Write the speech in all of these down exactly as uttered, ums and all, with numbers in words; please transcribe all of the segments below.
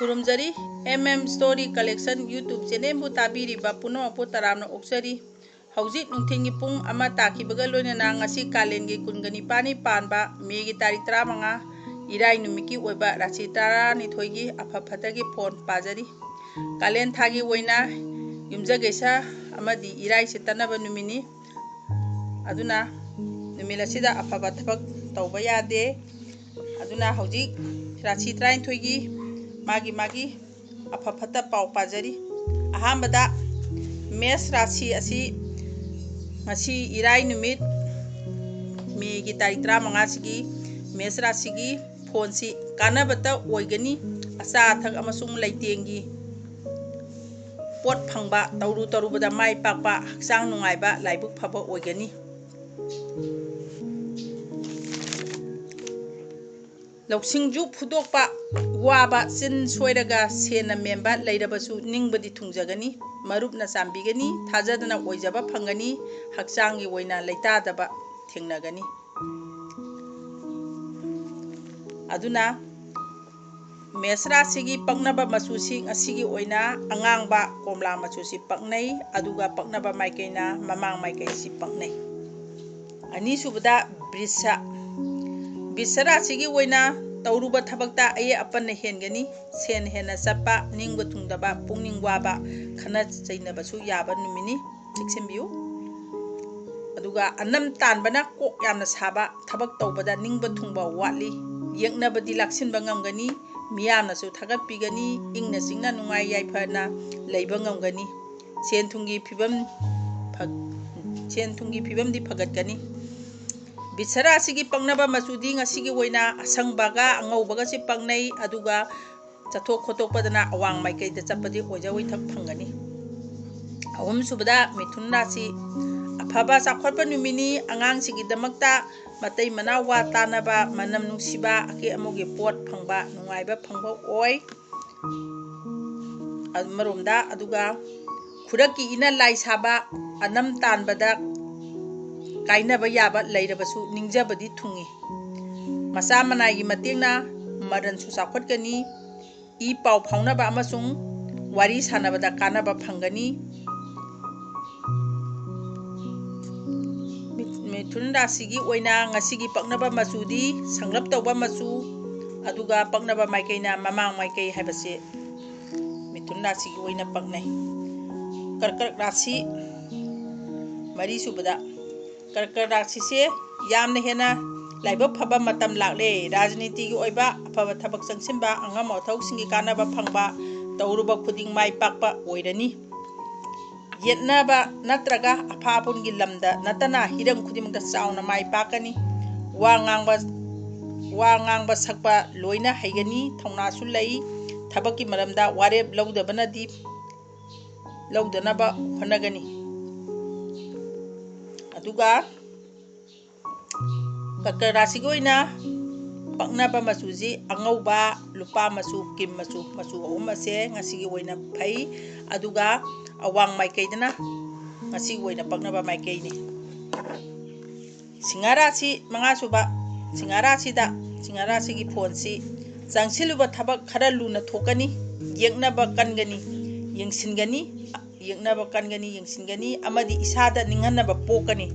ꯈꯨꯔꯨꯝꯖꯔꯤ꯫ M M Story Collection YouTube channelꯕꯨ ꯇꯥꯕꯤꯔꯤꯕ ꯄꯨꯝꯅꯃꯛꯄꯨ ꯇꯔꯥꯝꯅ ꯑꯣꯛꯆꯔꯤ꯫ ꯍꯧꯖꯤꯛ ꯅꯨꯡꯊꯤꯜꯒꯤ ꯄꯨꯡ ꯑꯃ ꯇꯥꯈꯤꯕꯒ ꯂꯣꯏꯅꯅ ꯉꯁꯤ ꯀꯥꯂꯦꯟꯒꯤ ꯀꯨꯟꯒ ꯅꯤꯄꯥꯜꯅꯤ ꯄꯥꯟꯕ ꯃꯦꯒꯤ ꯇꯥꯔꯤꯛ ꯇꯔꯥꯃꯉꯥ, ꯏꯔꯥꯏ ꯅꯨꯃꯤꯠꯀꯤ ꯑꯣꯏꯕ ꯔꯥꯁꯤ ꯇꯔꯥꯅꯤꯊꯣꯏꯒꯤ ꯑꯐ ꯐꯠꯇꯒꯤ ꯐꯣꯟ ꯄꯥꯖꯔꯤ꯫ ꯀꯥꯂꯦꯟ ꯊꯥꯒꯤ ꯑꯣꯏꯅ ꯌꯨꯝꯖꯀꯩꯁ ꯑꯃꯗꯤ ꯏꯔꯥꯏꯁꯦ ꯇꯠꯅꯕ ꯅꯨꯃꯤꯠꯅꯤ꯫ ꯑꯗꯨꯅ ꯅꯨꯃꯤꯠ ꯑꯁꯤꯗ ꯑꯐꯕ ꯊꯕꯛ ꯇꯧꯕ ꯌꯥꯗꯦ꯫ ꯑꯗꯨꯅ ꯍꯧꯖꯤꯛ ꯔꯥꯁꯤ ꯇꯔꯥꯅꯤꯊꯣꯏꯒꯤ ꯃꯥꯒꯤ ꯃꯥꯒꯤ ꯑꯐ ꯐꯠꯇ ꯄꯥꯎ ꯄꯥꯖꯔꯤ꯫ ꯑꯍꯥꯟꯕꯗ, ꯃꯦꯁ ꯔꯥꯁꯤ ꯑꯁꯤ ꯉꯁꯤ ꯏꯔꯥꯏ ꯅꯨꯃꯤꯠ, ꯃꯦꯒꯤ ꯇꯥꯔꯤꯛ ꯇꯔꯥꯃꯉꯥꯁꯤꯒꯤ ꯃꯦꯁ ꯔꯥꯁꯤꯒꯤ ꯐꯣꯟꯁꯤ ꯀꯥꯟꯅꯕꯇ ꯑꯣꯏꯒꯅꯤ꯫ ꯑꯆꯥ ꯑꯊꯛ ꯑꯃꯁꯨꯡ ꯂꯩꯇꯦꯡꯒꯤ ꯄꯣꯠ ꯐꯪꯕ, ꯇꯧꯔꯨ ꯇꯧꯔꯨꯕꯗ ꯃꯥꯏ ꯄꯥꯛꯄ, ꯍꯛꯆꯥꯡ ꯅꯨꯡꯉꯥꯏꯕ, ꯂꯥꯏꯕꯛ ꯐꯕ ꯑꯣꯏꯒꯅꯤ꯫ ꯂꯧꯁꯤꯡꯁꯨ ꯐꯨꯗꯣꯛꯄ ꯋꯥꯕ, ꯆꯤꯟ ꯁꯣꯏꯔꯒ ꯁꯦꯟꯅ ꯃꯦꯟꯕ ꯂꯩꯔꯕꯁꯨ ꯅꯤꯡꯕꯗꯤ ꯊꯨꯡꯖꯒꯅꯤ꯫ ꯃꯔꯨꯞꯅ ꯆꯥꯟꯕꯤꯒꯅꯤ, ꯊꯥꯖꯗꯅ ꯑꯣꯏꯖꯕ ꯐꯪꯒꯅꯤ, ꯍꯛꯆꯥꯡꯒꯤ ꯑꯣꯏꯅ ꯂꯩꯇꯥꯗꯕ ꯊꯦꯡꯅꯒꯅꯤ꯫ ꯑꯗꯨꯅ ꯃꯦꯁ ꯔꯥꯁꯤꯒꯤ ꯄꯛꯅꯕ ꯃꯆꯨꯁꯤ ꯉꯁꯤꯒꯤ ꯑꯣꯏꯅ ꯑꯉꯥꯡꯕ ꯀꯣꯝꯂꯥ ꯃꯆꯨꯁꯤ ꯄꯛꯅꯩ, ꯑꯗꯨꯒ ꯄꯛꯅꯕ ꯃꯥꯏꯀꯩꯅ ꯃꯃꯥꯡ ꯃꯥꯏꯀꯩꯁꯤ ꯄꯛꯅꯩ꯫ ꯑꯅꯤꯁꯨꯕꯗ ꯕ꯭ꯔꯤꯁ꯫ ꯕ꯭ꯔꯤꯁ ꯔꯥꯁꯤꯒꯤ ꯑꯣꯏꯅ ꯇꯧꯔꯨꯕ ꯊꯕꯛꯇ ꯑꯌꯦꯠ ꯑꯄꯟꯅ ꯍꯦꯟꯒꯅꯤ, ꯁꯦꯟ ꯍꯦꯟꯅ ꯆꯠꯄ, ꯅꯤꯡꯕ ꯊꯨꯡꯗꯕ, ꯄꯨꯛꯅꯤꯡ ꯋꯥꯕ, ꯈꯠꯅ ꯆꯩꯅꯕꯁꯨ ꯌꯥꯕ ꯅꯨꯃꯤꯠꯅꯤ, ꯆꯦꯛꯁꯤꯟꯕꯤꯌꯨ꯫ ꯑꯗꯨꯒ ꯑꯅꯝ ꯇꯥꯟꯕꯅ ꯀꯣꯛ ꯌꯥꯝꯅ ꯁꯥꯕ, ꯊꯕꯛ ꯇꯧꯕꯗ ꯅꯤꯡꯕ ꯊꯨꯡꯕ ꯋꯥꯠꯂꯤ, ꯌꯦꯛꯅꯕꯗꯤ ꯂꯥꯛꯁꯤꯟꯕ ꯉꯝꯒꯅꯤ, ꯃꯤꯌꯥꯝꯅꯁꯨ ꯊꯥꯒꯠꯄꯤꯒꯅꯤ, ꯏꯪꯅ ꯆꯤꯛꯅ ꯅꯨꯡꯉꯥꯏ ꯌꯥꯏꯐꯅ ꯂꯩꯕ ꯉꯝꯒꯅꯤ꯫ ꯁꯦꯟ ꯊꯨꯝꯒꯤ ꯐꯤꯕꯝ ꯐ-, ꯁꯦꯟ ꯊꯨꯝꯒꯤ ꯐꯤꯕꯝꯗꯤ ꯐꯒꯠꯀꯅꯤ꯫ ꯕ꯭ꯔꯤꯁ ꯔꯥꯁꯤꯒꯤ ꯄꯛꯅꯕ ꯃꯆꯨꯗꯤ ꯉꯁꯤꯒꯤ ꯑꯣꯏꯅ ꯑꯁꯪꯕꯒ ꯑꯉꯧꯕꯒꯁꯤ ꯄꯛꯅꯩ, ꯑꯗꯨꯒ ꯆꯠꯊꯣꯛ ꯈꯣꯠꯇꯣꯛꯄꯗꯅ ꯑꯋꯥꯡ ꯃꯥꯏꯀꯩꯗ ꯆꯠꯄꯗꯤ ꯑꯣꯏꯖ ꯑꯣꯏꯊꯛ ꯐꯪꯒꯅꯤ꯫ ꯑꯍꯨꯝꯁꯨꯕꯗ ꯃꯤꯊꯨꯟ ꯔꯥꯁꯤ, ꯑꯐꯕ ꯆꯥꯎꯈꯠꯄ ꯅꯨꯃꯤꯠꯅꯤ꯫ ꯑꯉꯥꯡꯁꯤꯡꯒꯤꯗꯃꯛꯇ ꯃꯇꯩ ꯃꯅꯥꯎ ꯋꯥ ꯇꯥꯅꯕ, ꯃꯅꯝ ꯅꯨꯡꯁꯤꯕ, ꯑꯀꯦ ꯑꯃꯧꯒꯤ ꯄꯣꯠ ꯐꯪꯕ, ꯅꯨꯡꯉꯥꯏꯕ ꯐꯪꯕ ꯑꯣꯏ꯫ ꯑꯃꯔꯣꯝꯗ, ꯑꯗꯨꯒ ꯈꯨꯗꯛꯀꯤ ꯏꯅ ꯂꯥꯏ ꯁꯥꯕ, ꯑꯅꯝ ꯇꯥꯟꯕꯗ ꯀꯥꯏꯅꯕ ꯌꯥꯕ ꯂꯩꯔꯕꯁꯨ ꯅꯤꯡꯖꯕꯗꯤ ꯊꯨꯡꯏ꯫ ꯃꯆꯥ ꯃꯅꯥꯏꯒꯤ ꯃꯇꯦꯡꯅ ꯃꯔꯟꯁꯨ ꯆꯥꯎꯈꯠꯀꯅꯤ꯫ ꯏ ꯄꯥꯎ ꯐꯥꯎꯅꯕ ꯑꯃꯁꯨꯡ ꯋꯥꯔꯤ ꯁꯥꯟꯅꯕꯗ ꯀꯥꯟꯅꯕ ꯐꯪꯒꯅꯤ꯫ ꯃꯤ-, ꯃꯤꯊꯨꯟ ꯔꯥꯁꯤꯒꯤ ꯑꯣꯏꯅ ꯉꯁꯤꯒꯤ ꯄꯛꯅꯕ ꯃꯆꯨꯗꯤ ꯁꯪꯂꯞ ꯇꯧꯕ ꯃꯆꯨ, ꯑꯗꯨꯒ ꯄꯛꯅꯕ ꯃꯥꯏꯀꯩꯅ ꯃꯃꯥꯡ ꯃꯥꯏꯀꯩ ꯍꯥꯏꯕꯁꯤ ꯃꯤꯊꯨꯟ ꯔꯥꯁꯤꯒꯤ ꯑꯣꯏꯅ ꯄꯛꯅꯩ꯫ ꯀꯔꯀꯠ ꯔꯥꯁꯤ, ꯃꯔꯤꯁꯨꯕꯗ ꯀꯔꯀꯠ ꯔꯥꯁꯤꯁꯦ ꯌꯥꯝꯅ ꯍꯦꯟꯅ ꯂꯥꯏꯕꯛ ꯐꯕ ꯃꯇꯝ ꯂꯥꯛꯂꯦ꯫ ꯔꯥꯖꯅꯤꯇꯤꯒꯤ ꯑꯣꯏꯕ ꯑꯐꯕ ꯊꯕꯛ ꯆꯪꯁꯤꯟꯕ, ꯑꯉꯝ ꯑꯊꯧꯁꯤꯡꯒꯤ ꯀꯥꯟꯅꯕ ꯐꯪꯕ, ꯇꯧꯔꯨꯕ ꯈꯨꯗꯤꯡ ꯃꯥꯏ ꯄꯥꯛꯄ ꯑꯣꯏꯔꯅꯤ꯫ ꯌꯦꯠꯅꯕ ꯅꯠꯇ꯭ꯔꯒ ꯑꯐꯥ ꯑꯄꯨꯟꯒꯤ ꯂꯝꯗ ꯅꯠꯇꯅ ꯍꯤꯔꯝ ꯈꯨꯗꯤꯡꯃꯛꯇ ꯆꯥꯎꯅ ꯃꯥꯏ ꯄꯥꯛꯀꯅꯤ꯫ ꯋꯥ ꯉꯥꯡꯕ, ꯋꯥ ꯉꯥꯡꯕ ꯁꯛꯄ ꯂꯣꯏꯅ ꯍꯩꯒꯅꯤ, ꯊꯧꯅꯥꯁꯨ ꯂꯩ꯫ ꯊꯕꯛꯀꯤ ꯃꯔꯝꯗ ꯋꯥꯔꯦꯞ ꯂꯧꯗꯕꯅꯗꯤ, ꯂꯧꯗꯅꯕ ꯍꯣꯠꯅꯒꯅꯤ꯫ ꯑꯗꯨꯒ ꯀꯔꯀꯠ ꯔꯥꯁꯤꯒꯤ ꯑꯣꯏꯅ ꯄꯛꯅꯕ ꯃꯆꯨꯁꯤ ꯑꯉꯧꯕ, ꯂꯨꯄꯥ ꯃꯆꯨ, ꯀ꯭ꯔꯤꯝ ꯃꯆꯨ, ꯃꯆꯨ ꯑꯍꯨꯝ ꯑꯁꯦ ꯉꯁꯤꯒꯤ ꯑꯣꯏꯅ ꯐꯩ꯫ ꯑꯗꯨꯒ ꯑꯋꯥꯡ ꯃꯥꯏꯀꯩꯗꯅ ꯉꯁꯤꯒꯤ ꯑꯣꯏꯅ ꯄꯛꯅꯕ ꯃꯥꯏꯀꯩꯅꯤ꯫ ꯁꯤꯡꯍ ꯔꯥꯁꯤ, ꯃꯉꯥꯁꯨꯕ, ꯁꯤꯡꯍ ꯔꯥꯁꯤꯗ, ꯁꯤꯡꯍ ꯔꯥꯁꯤꯒꯤ ꯐꯣꯟꯁꯤ ꯆꯪꯁꯤꯜꯂꯨꯕ ꯊꯕꯛ ꯈꯔ ꯂꯨꯅ ꯊꯣꯛꯀꯅꯤ, ꯌꯦꯛꯅꯕ ꯀꯟꯒꯅꯤ, ꯌꯦꯡꯁꯤꯟꯒꯅꯤ, ꯌꯦꯛꯅꯕ ꯀꯟꯒꯅꯤ, ꯌꯦꯡꯁꯤꯟꯒꯅꯤ ꯑꯃꯗꯤ ꯏꯁꯥꯗ ꯅꯤꯡꯍꯟꯅꯕ ꯄꯣꯛꯀꯅꯤ꯫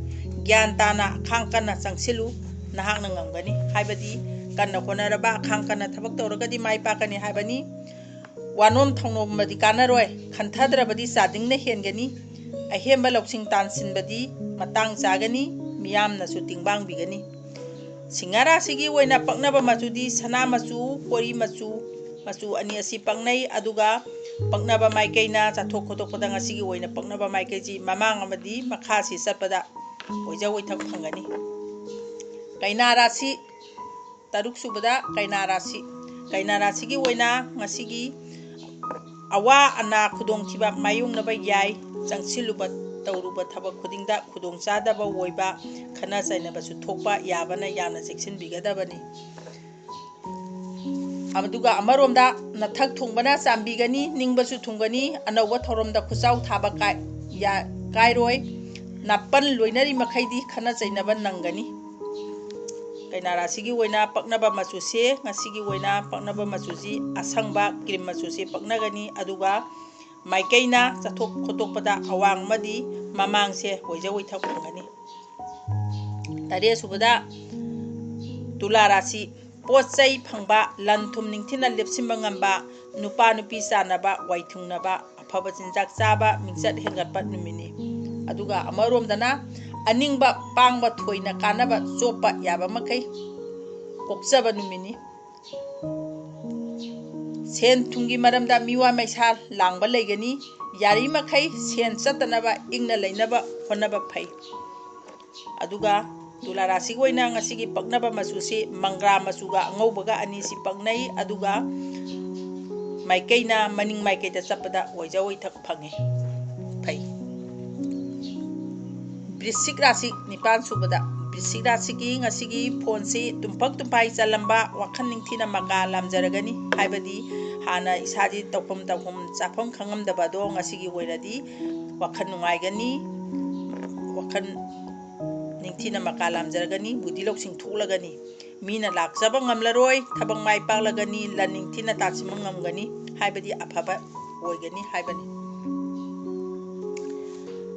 ꯒ꯭ꯌꯥꯟ ꯇꯥꯅ ꯑꯈꯥꯡ ꯀꯟꯅ ꯆꯪꯁꯤꯜꯂꯨ, ꯅꯍꯥꯛꯅ ꯉꯝꯒꯅꯤ꯫ ꯍꯥꯏꯕꯗꯤ ꯀꯟꯅ ꯍꯣꯠꯅꯔꯕ, ꯑꯈꯥꯡ ꯀꯟꯅ ꯊꯕꯛ ꯇꯧꯔꯒꯗꯤ ꯃꯥꯏ ꯄꯥꯛꯀꯅꯤ ꯍꯥꯏꯕꯅꯤ꯫ ꯋꯥꯅꯣꯝ ꯊꯧꯅꯣꯝꯕꯗꯤ ꯀꯥꯟꯅꯔꯣꯏ, ꯈꯟꯊꯗ꯭ꯔꯕꯗꯤ ꯆꯥꯗꯤꯡꯅ ꯍꯦꯟꯒꯅꯤ꯫ ꯑꯍꯦꯟꯕ ꯂꯧꯁꯤꯡ ꯇꯥꯟꯁꯤꯟꯕꯗꯤ ꯃꯇꯥꯡ ꯆꯥꯒꯅꯤ, ꯃꯤꯌꯥꯝꯅꯁꯨ ꯇꯤꯡꯕꯥꯡꯕꯤꯒꯅꯤ꯫ ꯁꯤꯡꯍ ꯔꯥꯁꯤꯒꯤ ꯑꯣꯏꯅ ꯄꯛꯅꯕ ꯃꯆꯨꯗꯤ ꯁꯅꯥ ꯃꯆꯨ, ꯀꯣꯔꯤ ꯃꯆꯨ, ꯃꯆꯨ ꯑꯅꯤ ꯑꯁꯤ ꯄꯛꯅꯩ꯫ ꯑꯗꯨꯒ ꯄꯛꯅꯕ ꯃꯥꯏꯀꯩꯅ ꯆꯠꯊꯣꯛ ꯈꯣꯠꯇꯣꯛꯄꯗ ꯉꯁꯤꯒꯤ ꯑꯣꯏꯅ ꯄꯛꯅꯕ ꯃꯥꯏꯀꯩꯁꯤ ꯃꯃꯥꯡ ꯑꯃꯗꯤ ꯃꯈꯥꯁꯤ ꯆꯠꯄꯗ ꯑꯣꯏꯖ ꯑꯣꯏꯊꯛ ꯐꯪꯒꯅꯤ꯫ ꯀꯩꯅꯥ ꯔꯥꯁꯤ, ꯇꯔꯨꯛ ꯁꯨꯕꯗ ꯀꯩꯅꯥ ꯔꯥꯁꯤ꯫ ꯀꯩꯅꯥ ꯔꯥꯁꯤꯒꯤ ꯑꯣꯏꯅ ꯉꯁꯤꯒꯤ ꯑꯋꯥ ꯑꯅꯥ ꯈꯨꯗꯣꯡꯊꯤꯕ ꯃꯥꯌꯣꯛꯅꯕ ꯌꯥꯏ꯫ ꯆꯪꯁꯤꯜꯂꯨꯕ ꯇꯧꯔꯨꯕ ꯊꯕꯛ ꯈꯨꯗꯤꯡꯗ ꯈꯨꯗꯣꯡꯆꯥꯗꯕ ꯑꯣꯏꯕ, ꯈꯠꯅ ꯆꯩꯅꯕꯁꯨ ꯊꯣꯛꯄ ꯌꯥꯕꯅ ꯌꯥꯝꯅ ꯆꯦꯛꯁꯤꯟꯕꯤꯒꯗꯕꯅꯤ꯫ ꯑꯗꯨꯒ ꯑꯃꯔꯣꯝꯗ ꯅꯊꯛ ꯊꯣꯡꯕꯅ ꯆꯥꯟꯕꯤꯒꯅꯤ, ꯅꯤꯡꯕꯁꯨ ꯊꯨꯡꯒꯅꯤ, ꯑꯅꯧꯕ ꯊꯧꯔꯝꯗ ꯈꯨꯠꯆꯥꯎ ꯊꯥꯕ ꯀꯥꯏ-, ꯌꯥ-, ꯀꯥꯏꯔꯣꯏ꯫ ꯅꯥꯄꯟ ꯂꯣꯏꯅꯔꯤ ꯃꯈꯩꯗꯤ ꯈꯠꯅ ꯆꯩꯅꯕ ꯅꯪꯒꯅꯤ꯫ ꯀꯩꯅꯥ ꯔꯥꯁꯤꯒꯤ ꯑꯣꯏꯅ ꯄꯛꯅꯕ ꯃꯆꯨꯁꯦ, ꯉꯁꯤꯒꯤ ꯑꯣꯏꯅ ꯄꯛꯅꯕ ꯃꯆꯨꯁꯤ ꯑꯁꯪꯕ cream ꯃꯆꯨꯁꯦ ꯄꯛꯅꯒꯅꯤ꯫ ꯑꯗꯨꯒ ꯃꯥꯏꯀꯩꯅ ꯆꯠꯊꯣꯛ ꯈꯣꯠꯇꯣꯛꯄꯗ ꯑꯋꯥꯡ ꯑꯃꯗꯤ ꯃꯃꯥꯡꯁꯦ ꯑꯣꯏꯖ ꯑꯣꯏꯊꯛ ꯐꯪꯒꯅꯤ꯫ ꯇꯔꯦꯠ ꯁꯨꯕꯗ ꯇꯨꯂꯥ ꯔꯥꯁꯤ, ꯄꯣꯠ ꯆꯩ ꯐꯪꯕ, ꯂꯟ ꯊꯨꯝ ꯅꯤꯡꯊꯤꯅ ꯂꯦꯞꯁꯤꯟꯕ ꯉꯝꯕ, ꯅꯨꯄꯥ ꯅꯨꯄꯤ ꯆꯥꯟꯅꯕ, ꯋꯥꯏꯊꯨꯡꯅꯕ, ꯑꯐꯕ ꯆꯤꯟꯖꯥꯛ ꯆꯥꯕ, ꯃꯤꯡꯆꯠ ꯍꯦꯟꯒꯠꯄ ꯅꯨꯃꯤꯠꯅꯤ꯫ ꯑꯗꯨꯒ ꯑꯃꯔꯣꯝꯗꯅ ꯑꯅꯤꯡꯕ ꯄꯥꯡꯕ, ꯊꯣꯏꯅ ꯀꯥꯟꯅꯕ ꯆꯣꯞꯄ ꯌꯥꯕ ꯃꯈꯩ ꯀꯣꯛꯆꯕ ꯅꯨꯃꯤꯠꯅꯤ꯫ ꯁꯦꯟ ꯊꯨꯝꯒꯤ ꯃꯔꯝꯗ ꯃꯤꯋꯥ ꯃꯩꯁꯥ ꯂꯥꯡꯕ ꯂꯩꯒꯅꯤ꯫ ꯌꯥꯔꯤꯃꯈꯩ ꯁꯦꯟ ꯆꯠꯇꯅꯕ ꯏꯪꯅ ꯂꯩꯅꯕ ꯍꯣꯠꯅꯕ ꯐꯩ꯫ ꯑꯗꯨꯒ ꯇꯨꯂꯥ ꯔꯥꯁꯤꯒꯤ ꯑꯣꯏꯅ ꯉꯁꯤꯒꯤ ꯄꯛꯅꯕ ꯃꯆꯨꯁꯤ ꯃꯪꯒ꯭ꯔꯥ ꯃꯆꯨꯒ ꯑꯉꯧꯕꯒ ꯑꯅꯤꯁꯤ ꯄꯛꯅꯩ꯫ ꯑꯗꯨꯒ ꯃꯥꯏꯀꯩꯅ ꯃꯅꯤꯡ ꯃꯥꯏꯀꯩꯗ ꯆꯠꯄꯗ ꯑꯣꯏꯖ ꯑꯣꯏꯊꯛ ꯐꯪꯉꯤ, ꯐꯩ꯫ ꯕ꯭ꯔꯤꯁꯤꯛ ꯔꯥꯁꯤ, ꯅꯤꯄꯥꯟ ꯁꯨꯕꯗ ꯕ꯭ꯔꯤꯁꯤꯛ ꯔꯥꯁꯤꯒꯤ ꯉꯁꯤꯒꯤ ꯐꯣꯟꯁꯤ ꯇꯨꯝꯐꯛ ꯇꯨꯝꯐꯥꯏ ꯆꯜꯂꯝꯕ, ꯋꯥꯈꯜ ꯅꯤꯡꯊꯤꯅ ꯃꯀꯥ ꯂꯥꯝꯖꯔꯒꯅꯤ꯫ ꯍꯥꯏꯕꯗꯤ ꯍꯥꯟꯅ ꯏꯁꯥꯁꯤ ꯇꯧꯐꯝ ꯇꯧꯐꯝ ꯆꯥꯐꯝ ꯈꯪꯉꯝꯗꯕ ꯑꯗꯣ ꯉꯁꯤꯒꯤ ꯑꯣꯏꯅꯗꯤ ꯋꯥꯈꯜ ꯅꯨꯡꯉꯥꯏꯒꯅꯤ, ꯋꯥꯈꯜ ꯅꯤꯡꯊꯤꯅ ꯃꯀꯥ ꯂꯥꯝꯖꯔꯒꯅꯤ, ꯕꯨꯙꯤ ꯂꯧꯁꯤꯡ ꯊꯣꯛꯂꯒꯅꯤ꯫ ꯃꯤꯅ ꯂꯥꯛꯆꯕ ꯉꯝꯂꯔꯣꯏ, ꯊꯕꯛ ꯃꯥꯏ ꯄꯥꯛꯂꯒꯅꯤ, ꯂꯟ ꯅꯤꯡꯊꯤꯅ ꯇꯥꯟꯁꯤꯟꯕ ꯉꯝꯒꯅꯤ, ꯍꯥꯏꯕꯗꯤ ꯑꯐꯕ ꯑꯣꯏꯒꯅꯤ ꯍꯥꯏꯕꯅꯤ꯫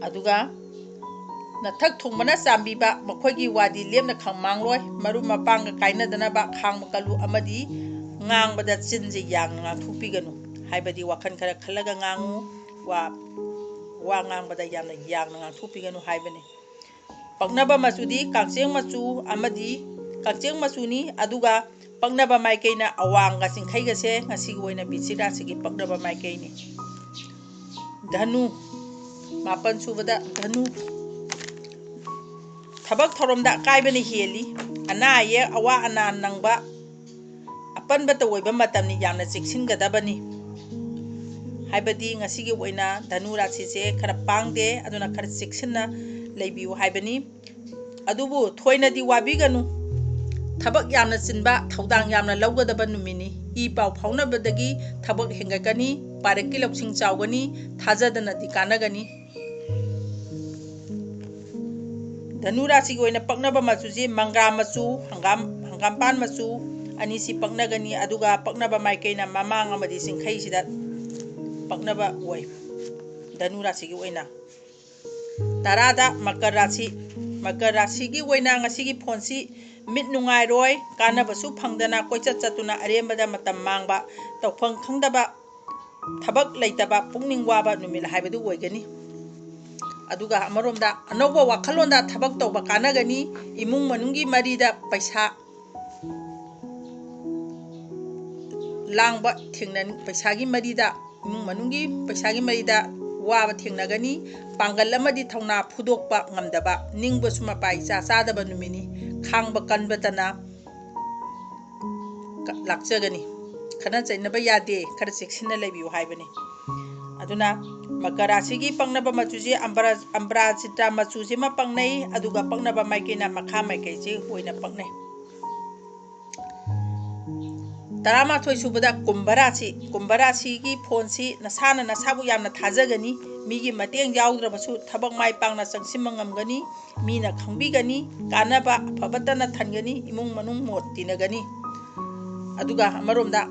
ꯑꯗꯨꯒ ꯅꯊꯛ ꯊꯣꯡꯕꯅ ꯆꯥꯟꯕꯤꯕ, ꯃꯈꯣꯏꯒꯤ ꯋꯥꯗꯤ ꯂꯦꯝꯅ ꯈꯪ ꯃꯥꯡꯂꯣꯏ꯫ ꯃꯔꯨꯞ ꯃꯄꯥꯡꯒ ꯀꯥꯏꯅꯗꯅꯕ ꯈꯥꯡꯕ ꯀꯜꯂꯨ ꯑꯃꯗꯤ ꯉꯥꯡꯕꯗ ꯆꯤꯟꯁꯦ ꯌꯥꯡꯅ ꯉꯥꯡꯊꯣꯛꯄꯤꯒꯅꯨ, ꯍꯥꯏꯕꯗꯤ ꯋꯥꯈꯜ ꯈꯔ ꯈꯜꯂꯒ ꯉꯥꯡꯉꯨ꯫ ꯋꯥ, ꯋꯥ ꯉꯥꯡꯕꯗ ꯌꯥꯝꯅ ꯌꯥꯡꯅ ꯉꯥꯡꯊꯣꯛꯄꯤꯒꯅꯨ ꯍꯥꯏꯕꯅꯤ꯫ ꯄꯛꯅꯕ ꯃꯆꯨꯗꯤ ꯀꯥꯡꯆꯦꯡ ꯃꯆꯨ ꯑꯃꯗꯤ ꯀꯥꯡꯆꯦꯡ ꯃꯆꯨꯅꯤ꯫ ꯑꯗꯨꯒ ꯄꯛꯅꯕ ꯃꯥꯏꯀꯩꯅ ꯑꯋꯥꯡꯒ ꯆꯤꯡꯈꯩꯒꯁꯦ ꯉꯁꯤꯒꯤ ꯑꯣꯏꯅ ꯕꯤꯁꯤꯛ ꯔꯥꯁꯤꯒꯤ ꯄꯛꯅꯕ ꯃꯥꯏꯀꯩꯅꯤ꯫ ꯙꯅꯨ, ꯃꯥꯄꯟ ꯁꯨꯕꯗ ꯙꯅꯨ, ꯊꯕꯛ ꯊꯧꯔꯝꯗ ꯑꯀꯥꯏꯕꯅ ꯍꯦꯜꯂꯤ꯫ ꯑꯅꯥ ꯑꯌꯦꯛ, ꯑꯋꯥ ꯑꯅꯥ ꯅꯪꯕ, ꯑꯄꯟꯕꯇ ꯑꯣꯏꯕ ꯃꯇꯝꯅꯤ, ꯌꯥꯝꯅ ꯆꯦꯛꯁꯤꯟꯒꯗꯕꯅꯤ꯫ ꯍꯥꯏꯕꯗꯤ ꯉꯁꯤꯒꯤ ꯑꯣꯏꯅ ꯙꯅꯨ ꯔꯥꯁꯤꯁꯦ ꯈꯔ ꯄꯥꯡꯗꯦ, ꯑꯗꯨꯅ ꯈꯔ ꯆꯦꯛꯁꯤꯟꯅ ꯂꯩꯕꯤꯌꯨ ꯍꯥꯏꯕꯅꯤ꯫ ꯑꯗꯨꯕꯨ ꯊꯣꯏꯅꯗꯤ ꯋꯥꯕꯤꯒꯅꯨ꯫ ꯊꯕꯛ ꯌꯥꯝꯅ ꯆꯤꯟꯕ, ꯊꯧꯗꯥꯡ ꯌꯥꯝꯅ ꯂꯧꯒꯗꯕ ꯅꯨꯃꯤꯠꯅꯤ꯫ ꯏ ꯄꯥꯎ ꯐꯥꯎꯅꯕꯗꯒꯤ ꯊꯕꯛ ꯍꯦꯟꯒꯠꯀꯅꯤ, ꯄꯥꯔꯛꯀꯤ ꯂꯧꯁꯤꯡ ꯆꯥꯎꯒꯅꯤ, ꯊꯥꯖꯗꯅꯗꯤ ꯀꯥꯟꯅꯒꯅꯤ꯫ ꯙꯅꯨ ꯔꯥꯁꯤꯒꯤ ꯑꯣꯏꯅ ꯄꯛꯅꯕ ꯃꯆꯨꯁꯤ ꯃꯪꯒ꯭ꯔꯥ ꯃꯆꯨ, ꯍꯪꯒꯥꯝ, ꯍꯪꯒꯥꯝꯄꯥꯟ ꯃꯆꯨ ꯑꯅꯤꯁꯤ ꯄꯛꯅꯒꯅꯤ꯫ ꯑꯗꯨꯒ ꯄꯛꯅꯕ ꯃꯥꯏꯀꯩꯅ ꯃꯃꯥꯡ ꯑꯃꯗꯤ ꯆꯤꯡꯈꯩꯁꯤꯗ ꯄꯛꯅꯕ ꯑꯣꯏ꯫ ꯙꯅꯨ ꯔꯥꯁꯤꯒꯤ ꯑꯣꯏꯅ ꯇꯔꯥꯗ ꯃꯀꯔ ꯔꯥꯁꯤ꯫ ꯃꯀꯔ ꯔꯥꯁꯤꯒꯤ ꯑꯣꯏꯅ ꯉꯁꯤꯒꯤ ꯐꯣꯟꯁꯤ ꯃꯤꯠ ꯅꯨꯡꯉꯥꯏꯔꯣꯏ, ꯀꯥꯟꯅꯕꯁꯨ ꯐꯪꯗꯅ ꯀꯣꯏꯆꯠ ꯆꯠꯇꯨꯅ ꯑꯔꯦꯝꯕꯗ ꯃꯇꯝ ꯃꯥꯡꯕ, ꯇꯧꯐꯝ ꯈꯪꯗꯕ, ꯊꯕꯛ ꯂꯩꯇꯕ, ꯄꯨꯛꯅꯤꯡ ꯋꯥꯕ ꯅꯨꯃꯤꯠ ꯍꯥꯏꯕꯗꯨ ꯑꯣꯏꯒꯅꯤ꯫ ꯑꯗꯨꯒ ꯑꯃꯔꯣꯝꯗ ꯑꯅꯧꯕ ꯋꯥꯈꯜꯂꯣꯟꯗ ꯊꯕꯛ ꯇꯧꯕ ꯀꯥꯟꯅꯒꯅꯤ꯫ ꯏꯃꯨꯡ ꯃꯅꯨꯡꯒꯤ ꯃꯔꯤꯗ ꯄꯩꯁꯥ ꯂꯥꯡꯕ ꯊꯦꯡꯅ-, ꯄꯩꯁꯥꯒꯤ ꯃꯔꯤꯗ, ꯏꯃꯨꯡ ꯃꯅꯨꯡꯒꯤ ꯄꯩꯁꯥꯒꯤ ꯃꯔꯤꯗ ꯋꯥꯕ ꯊꯦꯡꯅꯒꯅꯤ꯫ ꯄꯥꯡꯒꯜ ꯑꯃꯗꯤ ꯊꯧꯅꯥ ꯐꯨꯗꯣꯛꯄ ꯉꯝꯗꯕ, ꯅꯤꯡꯕꯁꯨ ꯃꯄꯥ ꯏꯆꯥ ꯆꯥꯗꯕ ꯅꯨꯃꯤꯠꯅꯤ꯫ ꯈꯥꯡꯕ ꯀꯟꯕꯇꯅ ꯂꯥꯛꯆꯒꯅꯤ꯫ ꯈꯠꯅ ꯆꯩꯅꯕ ꯌꯥꯗꯦ, ꯈꯔ ꯆꯦꯛꯁꯤꯟꯅ ꯂꯩꯕꯤꯌꯨ ꯍꯥꯏꯕꯅꯤ꯫ ꯑꯗꯨꯅ ꯃꯀꯔ ꯔꯥꯁꯤꯒꯤ ꯄꯛꯅꯕ ꯃꯆꯨꯁꯦ ꯑꯝꯕ꯭ꯔꯥ-, ꯑꯝꯕ꯭ꯔꯥꯖꯤꯇꯥ ꯃꯆꯨꯁꯤꯃ ꯄꯛꯅꯩ, ꯑꯗꯨꯒ ꯄꯛꯅꯕ ꯃꯥꯏꯀꯩꯅ ꯃꯈꯥ ꯃꯥꯏꯀꯩꯁꯤ ꯑꯣꯏꯅ ꯄꯛꯅꯩ꯫ ꯇꯔꯥꯃꯥꯊꯣꯏ ꯁꯨꯕꯗ ꯀꯨꯝꯚ ꯔꯥꯁꯤ꯫ ꯀꯨꯝꯚ ꯔꯥꯁꯤꯒꯤ ꯐꯣꯟꯁꯤ ꯅꯁꯥꯅ ꯅꯁꯥꯕꯨ ꯌꯥꯝꯅ ꯊꯥꯖꯒꯅꯤ꯫ ꯃꯤꯒꯤ ꯃꯇꯦꯡ ꯌꯥꯎꯗ꯭ꯔꯕꯁꯨ ꯊꯕꯛ ꯃꯥꯏ ꯄꯥꯛꯅ ꯆꯪꯁꯤꯟꯕ ꯉꯝꯒꯅꯤ꯫ ꯃꯤꯅ ꯈꯪꯕꯤꯒꯅꯤ꯫ ꯀꯥꯟꯅꯕ ꯑꯐꯕꯇꯅ ꯊꯟꯒꯅꯤ꯫ ꯏꯃꯨꯡ ꯃꯅꯨꯡ ꯃꯣꯠ ꯇꯤꯟꯅꯒꯅꯤ꯫ ꯑꯗꯨꯒ ꯑꯃꯔꯣꯝꯗ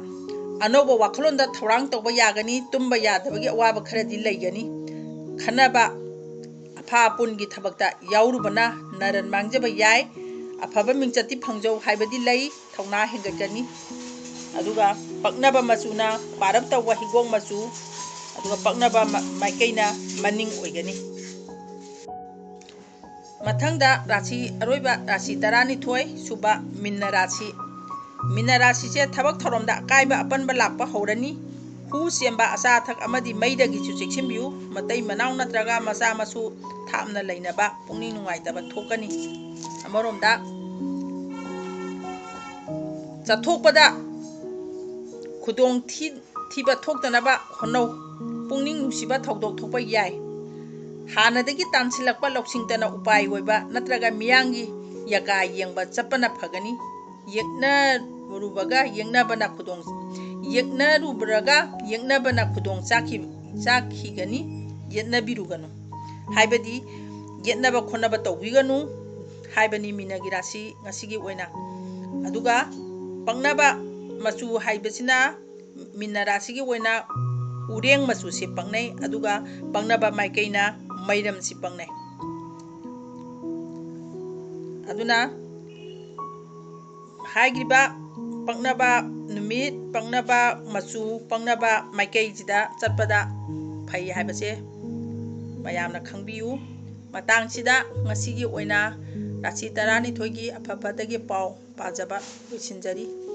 ꯑꯅꯧꯕ ꯋꯥꯈꯜꯂꯣꯟꯗ ꯊꯧꯔꯥꯡ ꯇꯧꯕ ꯌꯥꯒꯅꯤ꯫ ꯇꯨꯝꯕ ꯌꯥꯗꯕꯒꯤ ꯑꯋꯥꯕ ꯈꯔꯗꯤ ꯂꯩꯒꯅꯤ꯫ ꯈꯟꯅꯕ ꯑꯐꯥ ꯑꯄꯨꯟꯒꯤ ꯊꯕꯛꯇ ꯌꯥꯎꯔꯨꯕꯅ ꯅꯔꯟ ꯃꯥꯡꯖꯕ ꯌꯥꯏ꯫ ꯑꯐꯕ ꯃꯤꯡꯆꯠꯇꯤ ꯐꯪꯖꯧ ꯍꯥꯏꯕꯗꯤ ꯂꯩ꯫ ꯊꯧꯅꯥ ꯍꯦꯟꯒꯠꯀꯅꯤ꯫ ꯑꯗꯨꯒ ꯄꯛꯅꯕ ꯃꯆꯨꯅ ꯄꯥꯔꯞ ꯇꯧꯕ ꯍꯤꯒꯣꯛ ꯃꯆꯨ, ꯑꯗꯨꯒ ꯄꯛꯅꯕ ꯃ-, ꯃꯥꯏꯀꯩꯅ ꯃꯅꯤꯡ ꯑꯣꯏꯒꯅꯤ꯫ ꯃꯊꯪꯗ ꯔꯥꯁꯤ, ꯑꯔꯣꯏꯕ ꯔꯥꯁꯤ ꯇꯔꯥꯅꯤꯊꯣꯏ ꯁꯨꯕ ꯃꯤꯟꯅ ꯔꯥꯁꯤ꯫ ꯃꯤꯟꯅ ꯔꯥꯁꯤꯁꯦ ꯊꯕꯛ ꯊꯧꯔꯝꯗ ꯑꯀꯥꯏꯕ ꯑꯄꯟꯕ ꯂꯥꯛꯄ ꯍꯧꯔꯅꯤ꯫ ꯍꯨ ꯆꯦꯟꯕ, ꯑꯆꯥ ꯑꯊꯛ ꯑꯃꯗꯤ ꯃꯩꯗꯒꯤꯁꯨ ꯆꯦꯛꯁꯤꯟꯕꯤꯌꯨ꯫ ꯃꯇꯩ ꯃꯅꯥꯎ ꯅꯠꯇ꯭ꯔꯒ ꯃꯆꯥ ꯃꯁꯨ ꯊꯥꯞꯅ ꯂꯩꯅꯕ ꯄꯨꯛꯅꯤꯡ ꯅꯨꯡꯉꯥꯏꯇꯕ ꯊꯣꯛꯀꯅꯤ꯫ ꯑꯃꯔꯣꯝꯗ ꯆꯠꯊꯣꯛꯄꯗ ꯈꯨꯗꯣꯡ ꯊꯤ-, ꯊꯤꯕ ꯊꯣꯛꯇꯅꯕ ꯍꯣꯠꯅꯧ꯫ ꯄꯨꯛꯅꯤꯡ ꯅꯨꯡꯁꯤꯕ ꯊꯧꯗꯣꯛ ꯊꯣꯛꯄ ꯌꯥꯏ꯫ ꯍꯥꯟꯅꯗꯒꯤ ꯇꯥꯟꯁꯤꯜꯂꯛꯄ ꯂꯧꯁꯤꯡꯇꯅ ꯎꯄꯥꯏ ꯑꯣꯏꯕ ꯅꯠꯇ꯭ꯔꯒ ꯃꯤꯌꯥꯝꯒꯤ ꯌꯀꯥ ꯌꯦꯡꯕ ꯆꯠꯄꯅ ꯐꯒꯅꯤ꯫ ꯌꯦꯛꯅꯔꯨꯕꯒ ꯌꯦꯛꯅꯕꯅ ꯈꯨꯗꯣꯡ, ꯌꯦꯛꯅꯔꯨꯕ꯭ꯔꯒ ꯌꯦꯛꯅꯕꯅ ꯈꯨꯗꯣꯡ ꯆꯥꯈꯤ-, ꯆꯥꯈꯤꯒꯅꯤ꯫ ꯌꯦꯠꯅꯕꯤꯔꯨꯒꯅꯨ꯫ ꯍꯥꯏꯕꯗꯤ ꯌꯦꯠꯅꯕ ꯈꯣꯠꯅꯕ ꯇꯧꯕꯤꯒꯅꯨ ꯍꯥꯏꯕꯅꯤ ꯃꯤꯅꯒꯤ ꯔꯥꯁꯤ ꯉꯁꯤꯒꯤ ꯑꯣꯏꯅ꯫ ꯑꯗꯨꯒ ꯄꯛꯅꯕ ꯃꯆꯨ ꯍꯥꯏꯕꯁꯤꯅ ꯃꯤꯅ ꯔꯥꯁꯤꯒꯤ ꯑꯣꯏꯅ ꯎꯔꯦꯡ ꯃꯆꯨꯁꯤ ꯄꯛꯅꯩ, ꯑꯗꯨꯒ ꯄꯛꯅꯕ ꯃꯥꯏꯀꯩꯅ ꯃꯩꯔꯝꯁꯤ ꯄꯛꯅꯩ꯫ ꯑꯗꯨꯅ ꯍꯥꯏꯈ꯭ꯔꯤꯕ ꯄꯛꯅꯕ ꯅꯨꯃꯤꯠ, ꯄꯛꯅꯕ ꯃꯆꯨ, ꯄꯛꯅꯕ ꯃꯥꯏꯀꯩꯁꯤꯗ ꯆꯠꯄꯗ ꯐꯩ ꯍꯥꯏꯕꯁꯦ ꯃꯌꯥꯝꯅ ꯈꯪꯕꯤꯌꯨ꯫ ꯃꯇꯥꯡꯁꯤꯗ ꯉꯁꯤꯒꯤ ꯑꯣꯏꯅ ꯔꯥꯁꯤ ꯇꯔꯥꯅꯤꯊꯣꯏꯒꯤ ꯑꯐ ꯐꯠꯇꯒꯤ ꯄꯥꯎ ꯄꯥꯖꯕ ꯂꯣꯏꯁꯤꯟꯖꯔꯤ꯫